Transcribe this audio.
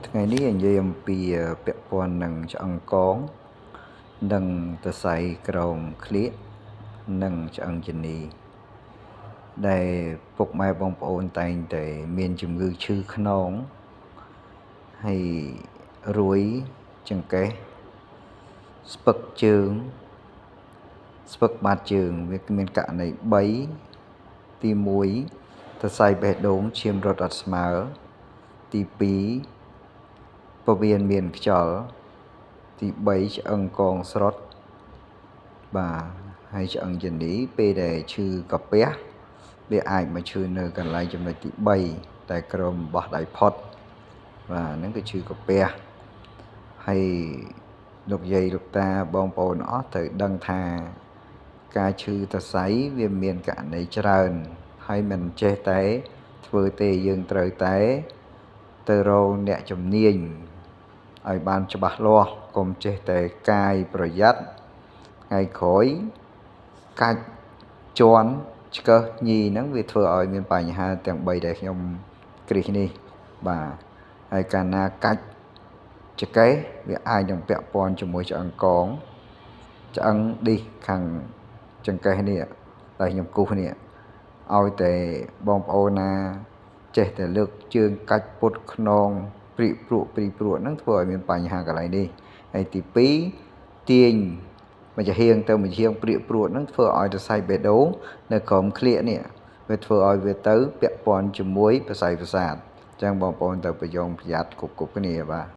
ថ្ងៃនេះនិយាយអំពីពាក់ព័ន្ធនឹងឆ្អឹងកងនិងសរសៃក្រោមក្លៀកនិងឆ្អឹងជំនីដែលពុកម៉ែបងប្អូនតែងតែមានជំងឺឈឺខ្នងហើយរួយចង្កេះស្ពឹកជើងស្ពឹកបាតជើងវាមានករណី3ទី1សរសៃបេះដូងឈាមរត់អត់ស្មើទី2ពវៀនមានខ្យល់ទី3ឆ្អឹងកងស្រុតបាទហើយឆ្អឹងជំនីពេលដែលឈឺកាពះវាអាចមកឈឺនៅកន្លែងចំណុចទី3តែក្រមបោះដៃផុតបាទហ្នឹងគឺឈឺកាពះហើយលោកយាយលោកតាបងប្អូនអស់ត្រូវដឹងថាការឈឺសរសៃវាមានករណីច្រើនហើយមិនចេះតែធ្វើទេយើងត្រូវតែទៅរកអ្នកជំនាញឲ្យបានច្បាស់លាស់កុំចេះតែកាយប្រយ័ត្នថ្ងៃក្រោយកាច់ជន់ឆ្កឹះញីហ្នឹងវាធ្វើឲ្យមានបញ្ហាទាំង3ដែលខ្ញុំគ្រិះនេះបាទហើយកាលណាកាច់ចង្កេះវាអាចនឹងពាក់ព័ន្ធជាមួយឆ្អឹងកងឆ្អឹងឌីសខាងចង្កេះនេះតែខ្ញុំគូសនេះឲ្យតែបងប្អូនណាចេះតែលើកជើងកាច់ពុតខ្នងព្រិព្រក់ព្រីព្រក់ហ្នឹងធ្វើឲ្យមានបញ្ហាកន្លែងនេះហើយទី2ទាញមួយចំហៀងទៅមួយចំហៀងព្រាកព្រក់ហ្នឹងធ្វើឲ្យសរសៃបេះដូងនៅក្រោមក្លៀកនេះវាធ្វើឲ្យវាទៅពាក់ព័ន្ធជាមួយប្រស័យប្រសាទអញ្ចឹងបងប្អូនទៅប្រយងប្រយ័ត្នគ្រប់គ្រប់គ្នាបាទ។